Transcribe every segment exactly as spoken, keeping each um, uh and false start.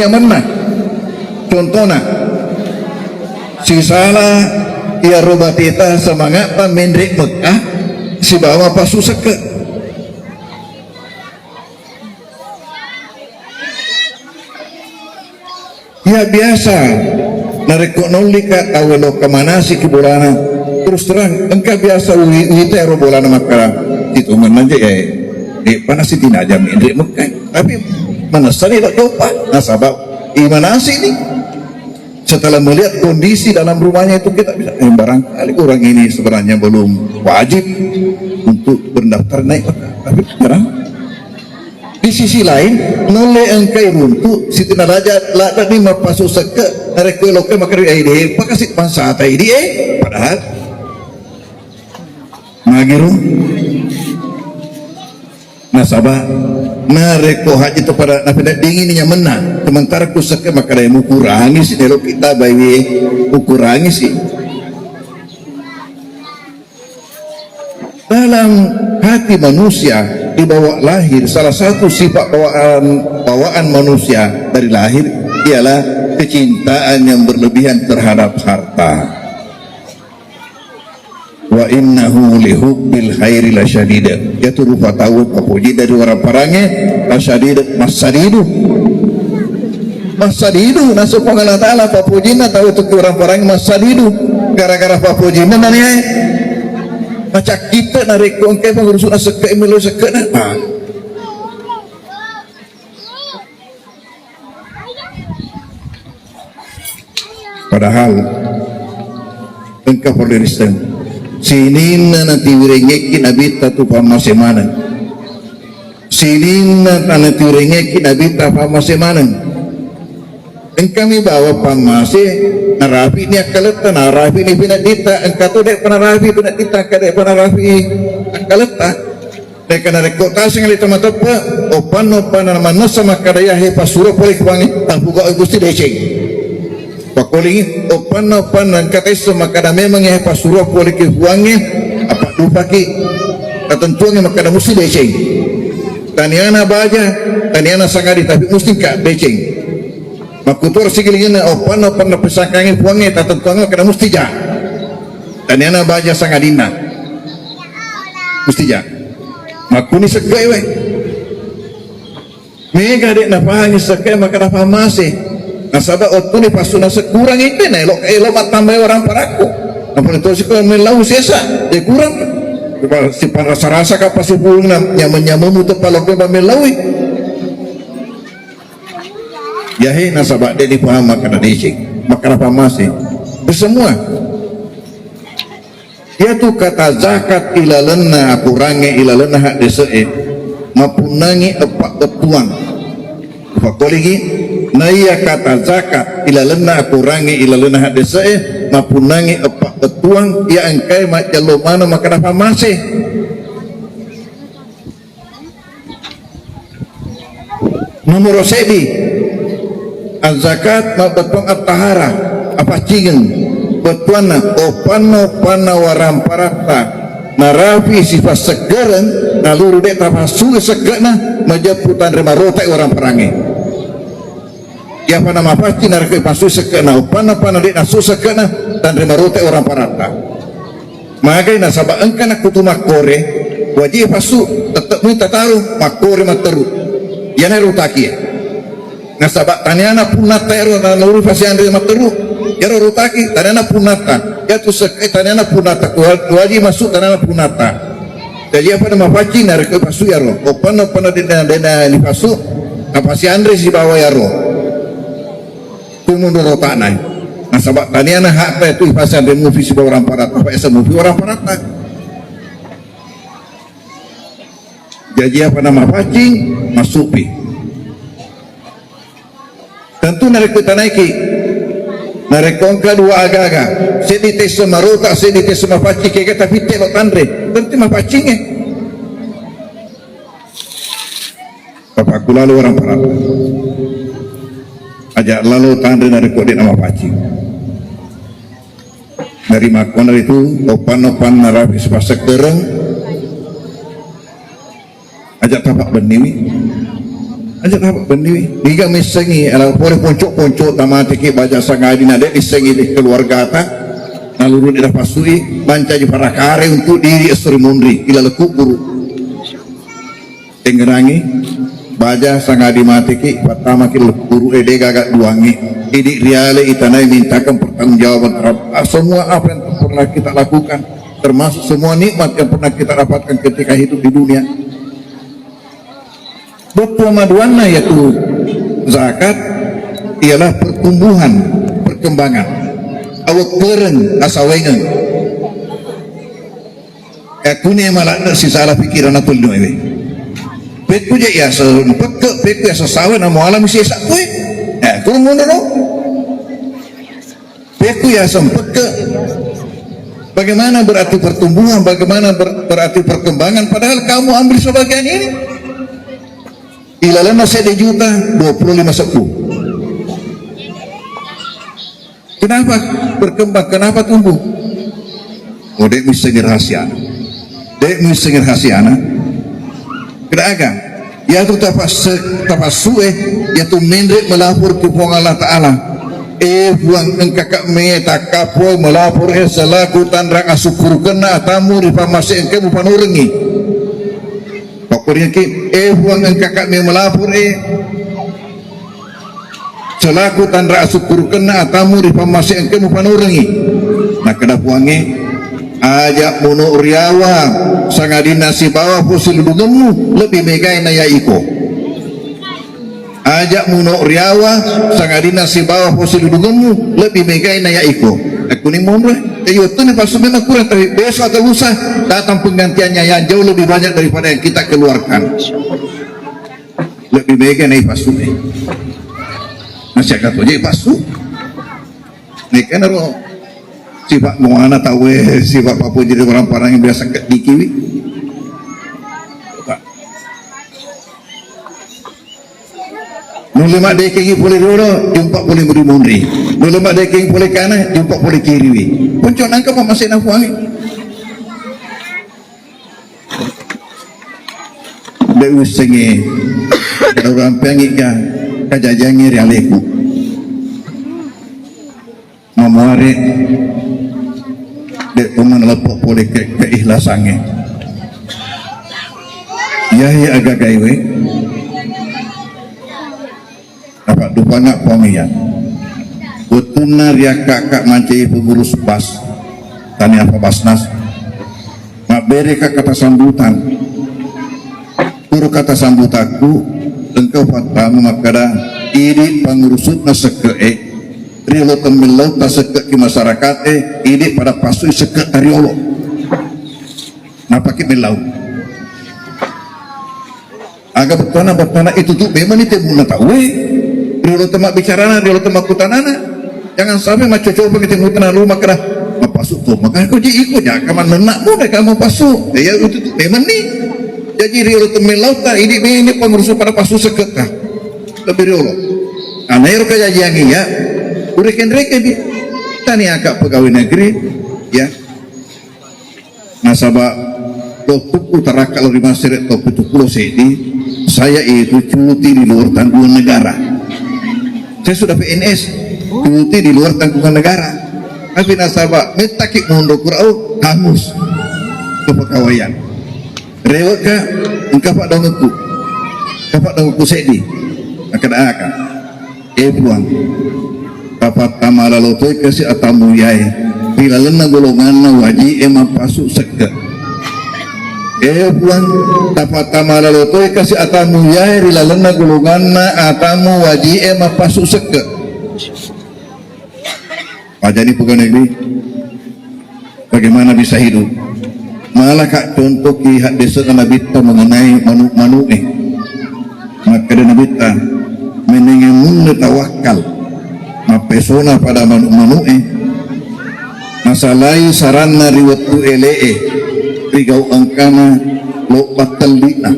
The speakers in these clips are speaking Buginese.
Mennang. Contona, sisala iyaro bateta semangatta menre' Mekkah sibawa passu sekke'. Iya biasa narekko nollika tau eloka manasiki bolana, terus terang engka biasa wi-, wita ero bolana makkada, "Itu menang je, eh, de' panasi tinaja menre' Mekkah." Tapi manessani lo copa, nasaba imanasi ni. Setelah melihat kondisi dalam rumahnya itu, kita bisa, eh, barangkali orang ini sebenarnya belum wajib untuk berdaftar naik Mekkah. Tapi sekarang di sisi lain, nolle engkai runtu, sitinaraja ladani mappasu sekke', narekko eloke makari aide, pakasi bangsata idi, eh, padahal magiro. Nasaba narekko haji tu pada napeneddingini nyamenna, sementara ku sekke' makkada mukurangi si, nelo kita baiwi ukurangi si. Dalam hati manusia dibawa lahir, salah satu sifat bawaan, bawaan manusia dari lahir ialah kecintaan yang berlebihan terhadap harta. Wa innahu lihubbil khairi lasyadid. Iyatu rupa tau papoji dari orang parange lasyadid, massadidu. Massadidu, naseng Puang Allah Ta'ala papojinna tau tu orang parange massadidu. Gara-gara papojinna naniae. Macakkitte narekko engkai pangurusuna sekke' melo sekke'na. Nah. Padahal engka pole risseng. Sininna natiwirengekki nabitta tu pammase maneng. Sininna natiwirengekki nabitta pammase maneng. Engkami bawa pammase, narafi'ni akkaletta, narafi'ni pinedditta, engka to de'pa narafi pinedditta, engka de'pa narafi akkaletta. Narekko, narekko taseng alita mateppe', oppanna-oppanna mannessa makkada, "Iyahe passuro pole ku Puangnge, tapugau Gusti deceng." Pakkolingi, oppanna-oppanna engka taesso makkada, "Memang iyahe passuro pole ku Puangnge, apa dupaki katentuangnge makkada musti deceng." Taniana baja, taniana sangadi, tapi musti engka deceng. Makkutuo sigilingenna, oppanna-oppanna pesangkangnge Puangnge, tatentuangnge makkada musti ja. Taniana baja sangadinna. Musti ja. Makkuni sekke'e we. Mega de' napahangi sekke'e makkada pammase. Nasaba wettuni passuna sekkurang ite na elo, elo mattambai orang parakku. Napole tosi ko mellau sesa, de' kurang. Sipanrasa-rasa ka pasipulunna nyameng-nyamengmu teppa lokko pamellaui. Iyahe nasaba de' dipaham makkada deceng, makkada pammase. Semua. Iyatu kata zakat ilalenna akurangnge, ilalenna haddese'e, mapunnangi eppa bettuang. Upakkoligi, naiya kata zakat ilalenna akurangnge, ilalenna haddese'e, mapunnangi eppa bettuang, iya engkae majjello maneng makkada pammase. Nomoro seddi, az-zakat mabbettuang at-taharah, apaccingeng. Bettuanna, oppanna-oppanna waramparatta narafi sifat sekkereng, naluru de' tapassui sekke'na, majeppu tanre marotai waramparangnge. Iyapa namapaccing narekko ipassui sekke'na, oppanna-oppanna de' nassui sekke'na, tanre marotai waramparatta. Magai nasaba engka nakkutu makkore, waji passu, tette' mui tataro, makkore matteru. Iyana rutakie. Nasaba taniana punnatta ero naluru pasianre matteru, iyaro rutaki, taniana punnatta. Iyatu sekke'e taniana punnatta, kuwa-, kuwaji massu taniana punnatta. Jaji apa namapaccing narekko passu iyaro, oppanna-oppanna de' na, de' na dipassu, napasianre sibawa iyaro. Kumundur otakna. Nasaba taniana hakta itu ipasianre mufi sibawa waramparatta, apa esa mufi waramparatta. Jaji apa namapaccing, massupi. Tentu narekko tanaiki, narekko engka dua agaga, seddi tesse marota, seddi tesse mapaccing, kega tapitte lo tanre, tentu mapaccingnge. Bapakku lalo waramparatta. Aja lalo tanre narekko de' namapaccing. Dari makkona itu, oppan-oppan narapi sipassekkereng. Aja tapak benniwi. Aja' dapat benni, niga missengi, ala pole ponco-ponco tamateki baja sangadinna de' missengi di keluargata, naluruni dapasui, mancaji parakare untuk diri esso ri munri, ilaleng kuburu. Tengngerangi, baja sangadi mateki, pattamaki ri kuburu e de' gaga duangi, idi' riale itanai mintakan pertanggungjawaban terhadap semua apa yang pernah kita lakukan, termasuk semua nikmat yang pernah kita dapatkan ketika hidup di dunia. Bettu maduanna yaitu zakat ialah pertumbuhan, perkembangan. Awekkereng, asawengeng. Eh, kuni maladde sisala pikiran atau lino ewe. Pekku je yaseng pekke, pekku yaseng sawe namo alami sesa kue. Eh, kurang ngono no. Pekku yaseng pekke. Bagaimana berarti pertumbuhan, bagaimana ber-, berarti perkembangan, padahal kamu ambil sebagian ini. Ilalenna seddi juta, dua puluh lima sebbu. Kenapa berkembang? Kenapa tumbuh? Oh, de' missengi rahasia. De' missengi rahasiana. Kedaga? Yatu tapasse-, tapassue, yatu menre melapor ke Puang Allah Ta'ala. Eh, Puang, engkaka me takkapo melapor, eh, selaku tanrang asukkurukenna atamu ri pamase engke mupanurengi. Pakkuringki, eh, Puang, engkaka me melapor, eh. Selaku tanra asukkurukenna atamu ri pammase engke mupanurengi. Nakkeda Puangnge, aja' muno riawa sangadinna sibawa posilidungemmu lebbi megai na iya iko. Aja' muno riawa sangadinna sibawa posilidungemmu lebbi megai na iya iko. Ekkuni monro, eh, iya wettuni passu memang kurang, tapi besok atau lusa datang penggantiannya yang jauh lebih banyak daripada yang kita keluarkan. Lebbi mega na ipassu e. Nasiaga to je ipassu. Mega naro sifat muana tauwe, sifat papuji ri orang parang biasa ke dikiwi. Nulle maddekengi pole riolo, jumpa pole muri munri. Nulle maddekengi pole kana, jumpa pole kiriwi. Ponco nangka pa masena Puangnge. De' uissengngi, kada urampeangngi ka kajajiangnge ri aleku. Mamuare de' to manaleppo pole ke-, keihlasangnge. Iyahe agagaiwe. Napaddupanga Puang iya. Wettunna riakkakka mancaji pengurus Bas, tania apa Basnas, mabbereka kata sambutan. Pura kata sambutanku, engka pattama makkeda, idi pangurusukna sekke'e, riolo temmellau tasekke'ki masyarakat e, idi pada passu i sekke tariolo. Napaki mellau. Aga bettuanna, bettuanna itu tu memang ni temunna tauwe. Riolo temma bicarana, riolo temma kutanana. Jangan sampai maccocopa kita mutana lu makkeda, "Mappasu to, maka ko ji iko jaka manenna muda kamu pasu." Ya itu tu memang ni. Jadi riolo temmellau ta, ini, ini pengurus pada pasu seketa. Lebih riolo. Ana ero kajajiang iya, ureken-reken di. Tani aka pegawai negeri, ya. Nasaba wettukku tarakka lao ri Masere taung pitu pulo seddi, saya itu cuti di luar tanggungan negara. Saya sudah P N S, cuti di luar tanggungan negara. Tapi nasaba mettaki monro kurau hangus kepegawaian. Rewekka engka paddaungekku. Engka paddaungekku seddi. Makkeda aga. Eh Puang, tapattama lalo toi kasi atammu iyae ri lalenna golonganna waji'e mappasu sekke. Eh Puang, tapattama lalo toi kasi atammu iyae ri lalenna golonganna atammu waji'e mappasu sekke. Pajani pegawai negeri. Bagaimana bisa hidup? Malaka contoh ki haddese'na Nabitta mengenai manu-, manu'e. Makkeda Nabitta, menenge mulle tawakkal mappesona pada manu-, manu'e. Nasalai saranna ri wettu ele'e, ri gau engkana lobba telli'na.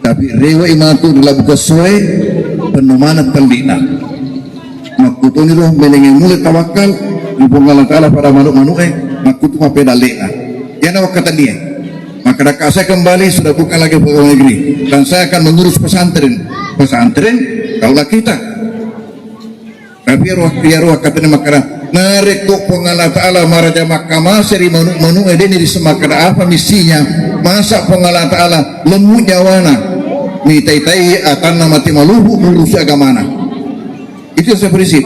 Tapi rewe'i matu ri labu kessoe, penno maneng telli'na. Makkutoniro menenge mulle tawakkal ri Puang Allah Ta'ala pada manu-, manu'e, makkutu mappedalle'na. Iyana wakkatennie. Maka dakka saya kembali sudah bukan lagi pegawai negeri dan saya akan mengurus pesantren. Pesantren, daulah kita. Tapi iyaro, iyaro akkatenna makkeda, narekko Puang Allah Ta'ala maraja makkamase ri manu-, manu'e, de'ni risseng makkeda apa missinya, masa Puang Allah Ta'ala lemmu nyawana, mitai-tai atanna mate maluhu nurusi agamana. Itu yang saya prinsip.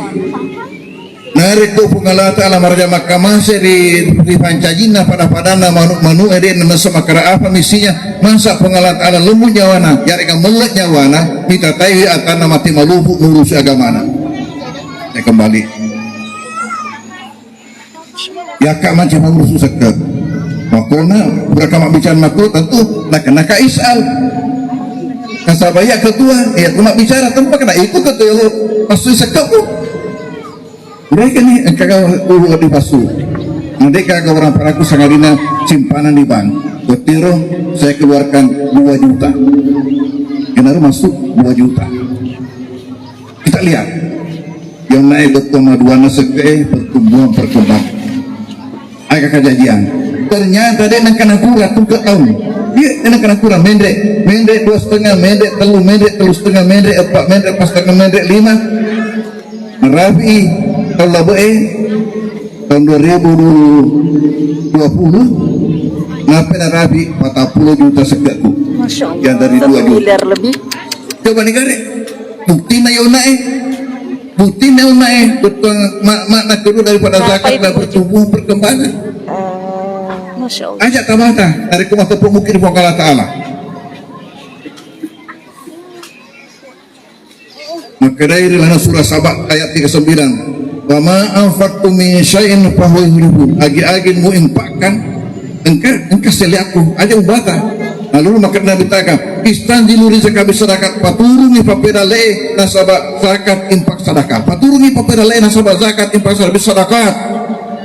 Narekko Puang Allah Ta'ala maraja makkamase ri, ri pancajinna pada-padanna manu-, manu'e, de'na nisseng makkeda apa missinya, masa Puang Allah Ta'ala lemmu nyawana, yarega melle nyawana, mitai-tai atanna mate maluhu nurusi agamana. Ya, kembali. Yakka mancaji pangurusu sekke. Makkona puraka mabbicara makku tentu naka-, naka isal. Nasaba iya ketua, iya tu mabbicara tempa kena itu ketua lo passu sekkeku. Mereka ni engka ulu di passu. Andai kata orang paraku sangadinna simpanan di bank. Kotiro saya keluarkan dua juta. Kenapa masuk dua juta? Kita lihat. Yang naik bettuanna sekke'e pertumbuhan perkembangan. Aga kejadian. Ternyata de'na engka nakurang tungke taung. Iya, de'na engka nakurang, menre', menre' dua setengah, menre' tellu, menre' tellu setengah, menre' eppa', menre' eppa' setengah, menre' lima. Marapi' taung labe'e, tahun dua ribu dua puluh, nappa narapi' patappulo juta sekke'ku. Masya Allah. Yang dari dua juta. Satu miliar lebih. Coba ni gare'. Buktina ya unae. Buktina ya unae. Betul ma-, makna kedua daripada zakat dan pertumbuhan perkembangan. Masya Allah. Aja' tabata dari kemah tepuk mungkin Puang Allah Ta'ala. Makkedai ri lana surah Saba ayat tiga sembilan, "Wa ma anfaqtum min syai'in fahuwa yukhlifuh." Agi-agi mu infakkan, engka, engka seliaku, aja' ubata. Lalu maka Nabi taga, "Istanzilu rizqa bis sadaqat," paturungi papedale nasaba zakat infak sadaqah. Paturungi papedale nasaba zakat infak sadaqah, bis sadaqat.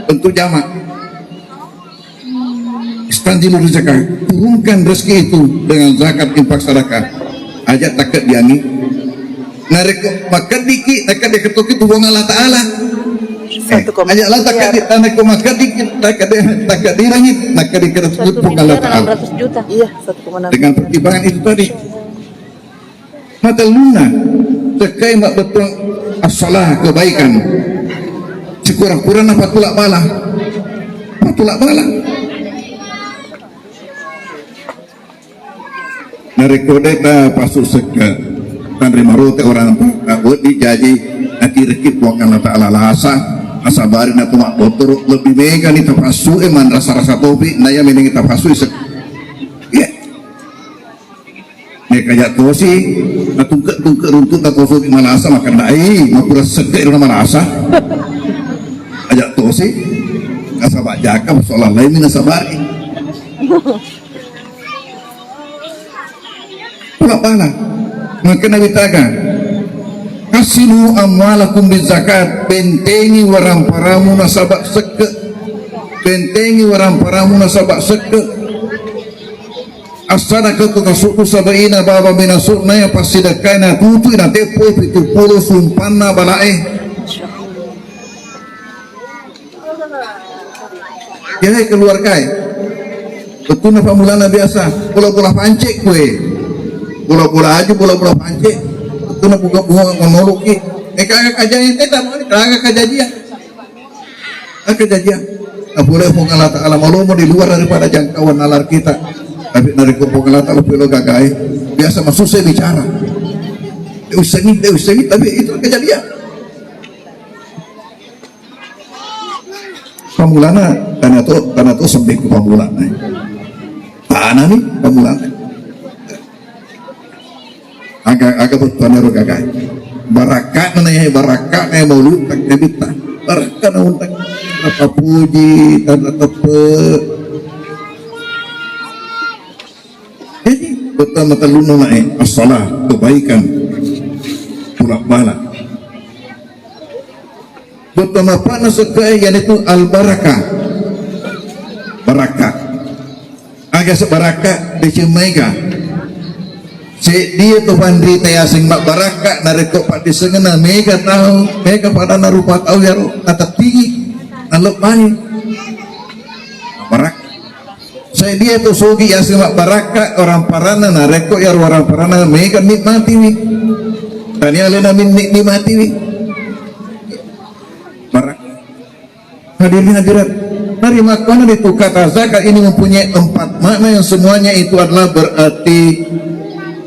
Bentuk jamak. Istanzilu rizqa, turunkan rezeki itu dengan zakat, infak, sedekah. Aja' takeddiangi. Narekko makkeddiki, takeddi ketoki tu Puang Allah Ta'ala. Eh, aja' la takeddi, narekko makkeddiki, takeddi, takeddirangi, nakeddi ketoki tu Puang Allah Ta'ala. Satu miliar enam ratus juta. Iya, satu koma enam. Dengan pertimbangan itu tadi. Matellunna, tekkai mabbettuang as-salah, kebaikan. Sikurang-kurangna patula' bala. Patula' bala. Narekko de' tapassu sekke', tanre marote orang, wedding jaji nakiriki Puang Allah Ta'ala lasa, nasabari na tu mabbotoro', lebih mega ni tapassu e, manrasa-rasa topi, naya menengi tapassu e sekke'. Iya. Mekaja' tosi, natungke-tungke runtu'na tosi malasa, makkeda, "Ai, mapura sekke' ro na malasa." Aja' tosi, nasaba' jaka, soalna lain nasabari. Pula pala, maka Nabi taga, "Hassinu amwalakum bizakat," bentengi waramparamu nasaba' sekke'. Bentengi waramparamu nasaba' sekke'. As-sadaqatu tasuddu sab'ina baba, minasudna ya passidekkae natutu'i nateppoi pitu pulo sumpanna bala'e. Jadi keluargae. Bettuanna pammulana biasa bola-bola pance' kue. Bola-bola aju, bola-bola pance'. Bettuanna bunga-bunga ngonoloki. Eh, kaga kajadian, eh, kaga kajadian. Kejadian. Nah, boleh Puang Allah Ta'ala malomo di luar daripada jangkauan nalar kita. Tapi narekko Puang Allah Ta'ala pelo gagai, biasa masuk saya bicara. Eh, usengi, eh, usengi, tapi itu kejadian. Pamulana, tana to, tana to sampai ke pamulana. Tana ni pamulana. Aga, aga bettuanna ro gaga. Barakka'na na, barakka'na maulud takkabitta. Barakka'na untak. Apa puji, tanda tepe. Jadi, bettuanna tellunna na, eh, as-salah, kebaikan. Pula bala. Bettuanna apa'na sekke'e, yaitu al-barakah. Barakah. Aga sebarakah deceng maega. Seddie to panrita yaseng mabbarakah, narekko paddisengenna mega tau, mega padanna rupa tau yaro, natettingi, nalebbangi. Barakah. Dia tu sogi yaseng mabbarakka orang paranna, narekko iyaro orang paranna mega nikmatiwi. Tania alena min nikmatiwi. Barakka. Hadirin hadirat, dari makna itu kata zakat ini mempunyai empat makna yang semuanya itu adalah berarti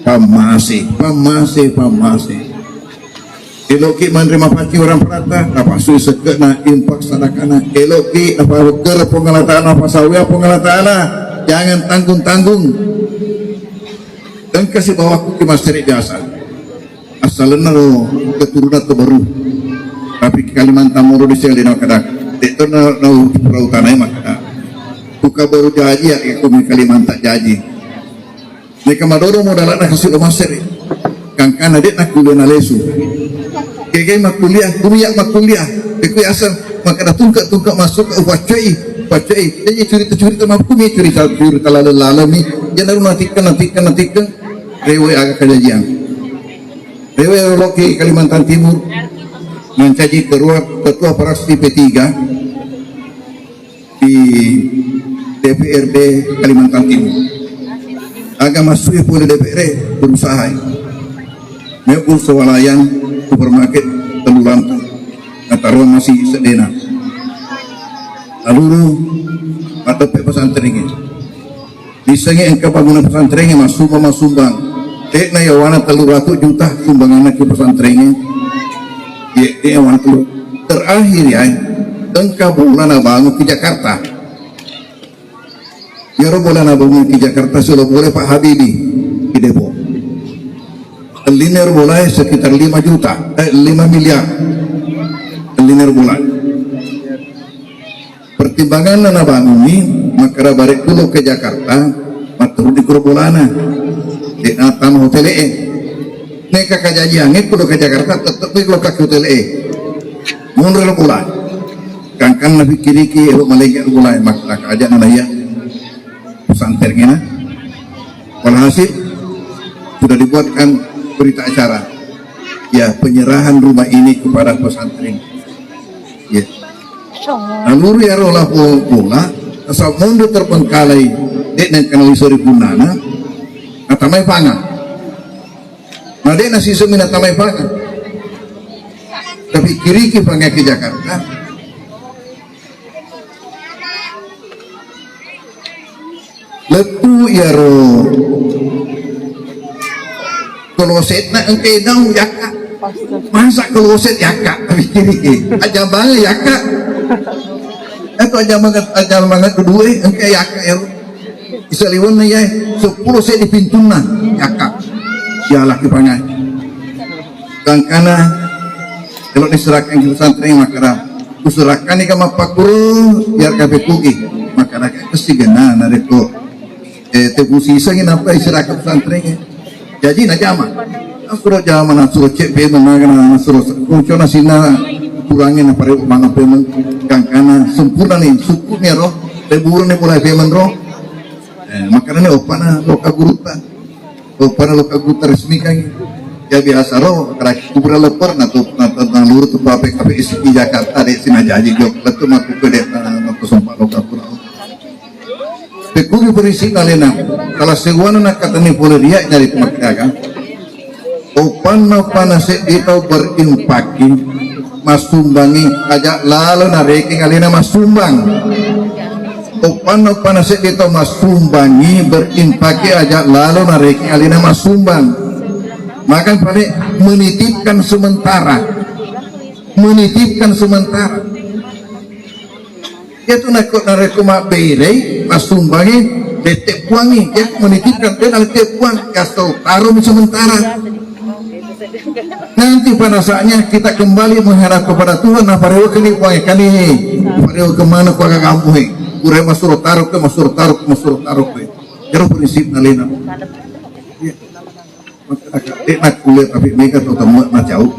pamase, pamase, pamase. Eloki manre mapaccing orang parata, napassui sekke'na, infak sadakana. Eloki napawekkere Puang Allah Ta'ala, napasawea Puang Allah Ta'ala. Jangan tanggung-tanggung. Engka sibawaku ki massere biasa. Assalenna ro keturunan to baru. Tapi Kalimantan moro di sini makkeda. Tetto na, na pura utana makkeda. Buka baru jaji ya, ya, kumi Kalimantan jaji. Meka madodo modalana kasi lo masere. Kangkana de' nakuliah nalesu. Kege makuliah, kuliah makuliah. Iku yaseng makkeda tungke-tungke masuk ke upaccoi, upaccoi. Jadi cerita-cerita makkumi cerita-cerita laleng-laleng mi. Jadi natikka, natikka, natikka. Rewe aga kajajiang. Rewe loki Kalimantan Timur. Mancaji ketua, ketua fraksi P tiga. Di D P R D Kalimantan Timur. Aga massui pole D P R D, berusahai. Mebbu sewalayan supermarket tellu lantai. Nataruang masi seddena. Laluru maddeppe pesantrengnge. Disengnge engka bangunan pesantrengnge massumbang-massumbang. De'na yawana tellu ratu juta sumbanganna ke pesantrengnge. Ye, de' yawana tellu. Terakhir ya, engka bola nabangun ke Jakarta. Yaro bola nabangun ke Jakarta silo bola Pak Habibie di Depok. Liner bola sekitar lima juta, eh, lima miliar. Liner bola. Pertimbanganna nabangunni makkeda barekku lo ke Jakarta, matteruni kuro bolana. De'na tama hotel e. Neka kajajiangnge kulo ke Jakarta, tette'mi lo ke hotel e. Munri lo bola. Kangkanna pikkiriki ero malege lo bola, makkeda aja nana iya. Pesantren ena. Walhasil sudah dibuatkan berita acara. Ya, penyerahan rumah ini kepada pesantren. Ya. Naluru yaro lapong bola, asal mundur terbengkalai, dek nang kenali sori punana, natamai pangan. Nah, dek nasi semi natamai pangan. Tapi kiriki pangan ke Jakarta. Lettu iyaro klosetna engka naung yakka. Masa kloset yakka? Aja banget yakka. Atau aja banget, aja banget kedua engka yakka iyaro. Isaliwenna ya sepuluh saya di pintunna yakka. Ya laki pangai. Gangkana kalau diserahkan ke pesantren makara userahkan ni kama pakuru biar kafe kugi makara kasi gena nareko eh tebusi isangi napa iserahkan pesantren. Jadi najama. Nasuro jama nasuro cek payment nagana nasuro kuncona sina kurangnya na pare mana payment gangkana sempurna ni suku ni ro teburun ni mulai payment ro. Eh, makanya ni opana loka guruta. Opana loka guruta resmi kan. Ya biasa ro, terakhir kubura lepar na tu na tu na luru tu pape kape isi di Jakarta dek sina jaji jok letu matu ke dek na na tu sempat loka kurang. Pekkugi berisi nalena. Kalau sewana nak katanya boleh dia nyari pemakdaga. Opanna-opanna seddi tau berinfaki massumbangi aja lalo narekeng alena massumbang. Opanna-opanna seddi tau massumbangi berinfaki aja lalo narekeng alena massumbang. Maka pada menitipkan sementara, menitipkan sementara. Iyatu nakko narekko mabberei massumbangi dette puangi, iyatu menitipkan dena dette puang, kasau tarung sementara. Nanti pada saatnya kita kembali menghadap kepada Tuhan, naparewa keni puangi kani, parewa kemana puang kampung he, pura masuro tarung ke masuro tarung ke masuro tarung ke. Jero prinsip nalena. Iya. Masyarakat, eh, nak kuliah tapi mega tau tempat nak jauh,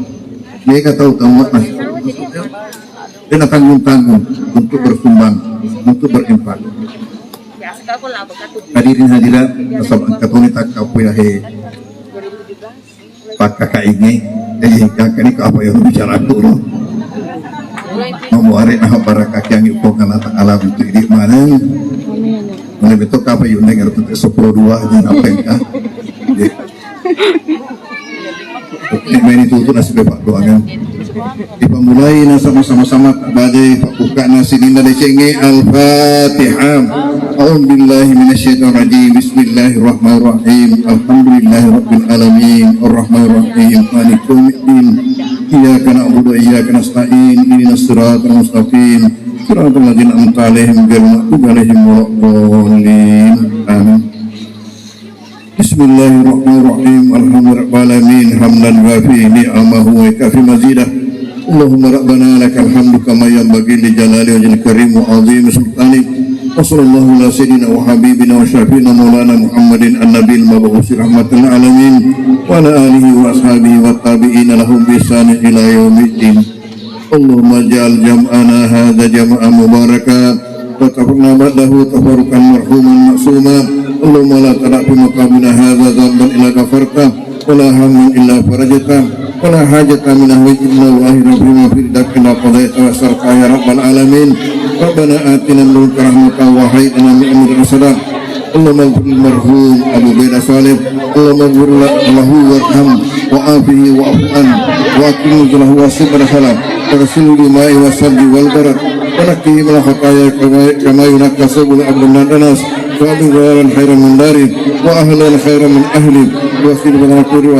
mega tau tempat nak dan tanggung-tanggung untuk bersumbang, untuk berinfak. Hadirin hadirat, asal angkat ini tak kau ya he. Pak kakak ini, eh kakak ini apa yang bicara aku loh. Mau hari nah barakah yang ibu kan alam itu di mana? Mana betul apa yuk neng R T T sepuluh dua aja apa yang ah. Oke, main itu tuh nasib Pak doangan. Dipammulai na sama-sama sama badai pakkukana sininna decengnge. Al-Fatihah. A'udzubillahi minasyaitonirrajim. Bismillahirrahmanirrahim. Alhamdulillahirabbil alamin. Arrahmanirrahim. Maliki yaumiddin. Iyyaka na'budu wa iyyaka nasta'in. Ihdinas siratal mustaqim. Siratal ladzina an'amta 'alaihim ghairil maghdubi 'alaihim waladdallin. Amin. Bismillahirrahmanirrahim. Alhamdulillahirabbil alamin. Hamdan yuwafi ni'amahu wa yukafi mazidah. Allahumma rabbana lakal hamdu kama yanbaghi li jalali wajhikal karim wa 'azimi sultanik. Wa sallallahu ala sayyidina wa habibina wa syafi'ina maulana Muhammadin an-nabiyil mab'usi rahmatal alamin wa ala alihi wa ashabihi wa tabi'ina lahum bi ihsanin ila yaumiddin. Allahumma ij'al jam'ana hadza jam'an mubarakan wa tafarraqna ba'dahu tafarruqan marhuman ma'suma. Allahumma la tada' fi maqamina hadza dzanban illa ghafartah wa la hamman illa farajtah wa la hajatan min hawaijid dunya wal akhirah fi ma fi ridaka illa qadaitaha wa yassartaha ya rabbal alamin. Rabbana atina min ladunka rahmatan wa hayyi' lana min amrina rashada. Allahumma ighfir lil marhum Abu Ubaidah Saleh. Allahumma ighfir lahu warham wa afihi wa'fu anhu wa akrim nuzulahu wa wasi' madkhalah. Waghsilhu bil ma'i was salji wal barad. Wa naqqihi minal khataya kama, kama yunaqqa thawbul abyadu minad danas. Wa abdilhu daran khairan min darih. Wa ahlan khairan min ahlih. Wa qina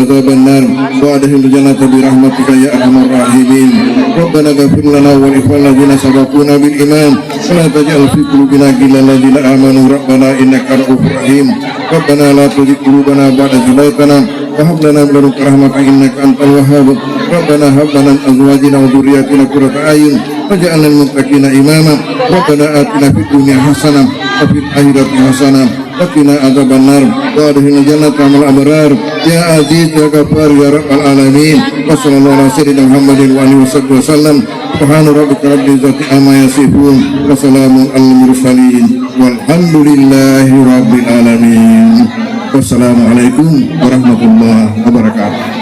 adzaban nar. Wa adkhilhul jannata bi rahmatika ya arhamar rahimin. Rabbana ighfir lana wa li ikhwanina alladzina sabaquna bil iman. ولا تجعل في قلوبنا غلا للذين آمنوا ربنا إنك رؤوف رحيم. ربنا لا تزغ قلوبنا بعد إذ هديتنا وهب لنا من لدنك رحمة إنك أنت الوهاب. ربنا هب لنا من أزواجنا وذرياتنا قرة أعين واجعلنا للمتقين إماما. ربنا آتنا في الدنيا حسنة وفي الآخرة حسنة وقنا عذاب النار. وأدخلنا الجنة مع الأبرار. يا عزيز يا غفار يا رب العالمين. وصلى الله على سيدنا محمد وآله وصحبه وسلم. سبحان ربك رب العزة عما يصفون. وسلام على المرسلين. والحمد لله رب العالمين. والسلام عليكم ورحمة الله وبركاته.